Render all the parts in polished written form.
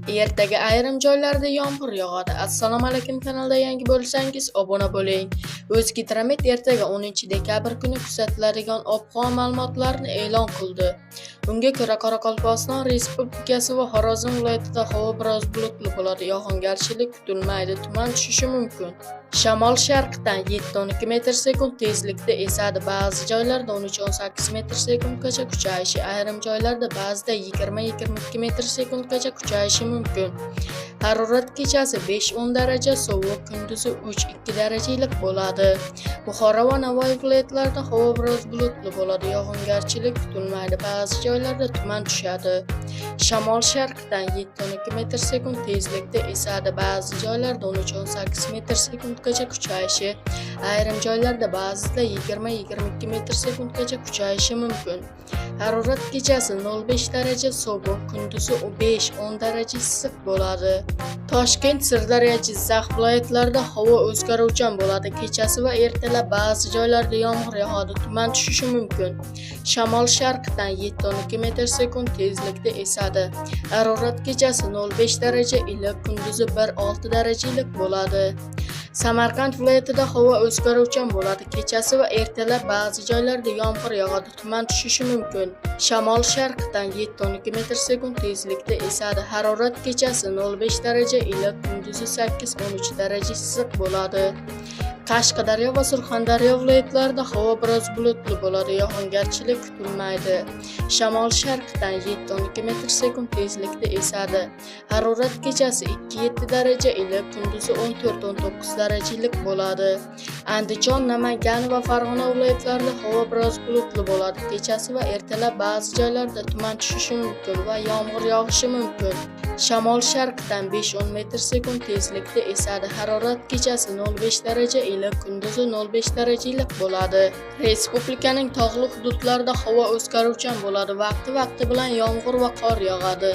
Ertaga ayrim joylarda yomg'ir yog'adi. Assalomu alaykum, kanalda yangi bo'lsangiz obuna bo'ling. O'zgidromet ertaga 10-dekabr kuni kuzatiladigan ob-havo ma'lumotlarini e'lon qildi. Unga ko'ra, Qoraqalpog'iston Respublikasi va Xorazm viloyatida havo biroz bulutli bo'ladi, yog'ingarchilik kutilmaydi, tuman tushishi mumkin. Shamol sharqdan 7-12 metr sekund tezlikda esadi, ba'zi joylarda 13-18 metr sekundgacha kuchayishi, ayrim joylarda ba'zida 20-22 metr sekundgacha kuchayishi mumkin. Harorat kechasi 5-10 daraja sovuq, kunduzi 3-2 daraja iliq bo'ladi. Buxoro va Navoiy viloyatlarida havo biroz bulutli bo'ladi, yog'ingarchilik kutilmaydi, ba'zi joylarda tuman tushadi. Shamol sharqdan 7-12 metr sekund tezlikda esadi, ba'zi joylarda 13-18 metr sekundgacha kuchayishi, ayrim joylarda ba'zida 20-22 metr sekundgacha kuchayishi mumkin. Harorat kechasi 0,5 daraja sovuq, kunduzi 5-10 daraja issiq bo'ladi. Toshkent, Sirdaryo, Jizzax viloyatlarida havo o'zgaruvchan bo'ladi. Kechasi va ertalab ba'zi joylarda yomg'ir yog'adi, tuman tushishi mumkin. Shamol sharqdan 7-12 metr sekund tezlikda esadi. Harorat kechasi 0,5 daraja iliq, kunduzi 1-6 daraja iliq bo'ladi. Samarqand viloyatida havo o'zgaruvchan bo'ladi. Kechasi va ertalab ba'zi joylarda yomg'ir yog'adi, tuman tushishi mumkin. Shamol sharqdan 7-12 metr sekund tezlikda esadi. Harorat kechasi 0,5 daraja iliq, kunduzi 8-13 daraja issiq bo'ladi. Qashqadaryo va Surxondaryo viloyatlarida havo biroz bulutli bo'ladi, yog'ingarchilik kutilmaydi. Shamol sharqdan 7-12 metr sekund tezlikda esadi. Harorat kechasi 2-7 daraja iliq, kunduzi 14-19 daraja iliq bo'ladi. Andijon, Namangan va Farg'ona viloyatlarida havo biroz bulutli bo'ladi. Kechasi va ertalab ba'zi joylarda tuman tushishi mumkin va yomg'ir yog'ishi mumkin. Shamol sharqdan 5-10 metr sekund tezlikda esadi. Harorat kechasi 0,5 daraja iliq, kunduzi 0,5 daraja iliq bo'ladi. Respublikaning tog'li hududlarida havo o'zgaruvchan bo'ladi. Vaqti-vaqti bilan yomg'ir va qor yog'adi.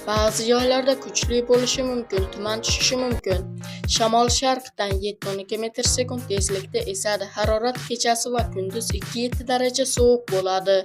Ba'zi joylarda kuchli bo'lishi mumkin, tuman tushishi mumkin. Shamol sharqdan 7-12 metr sekund tezlikda esadi. Harorat kechasi va kunduz 2-7 daraja sovuq bo'ladi.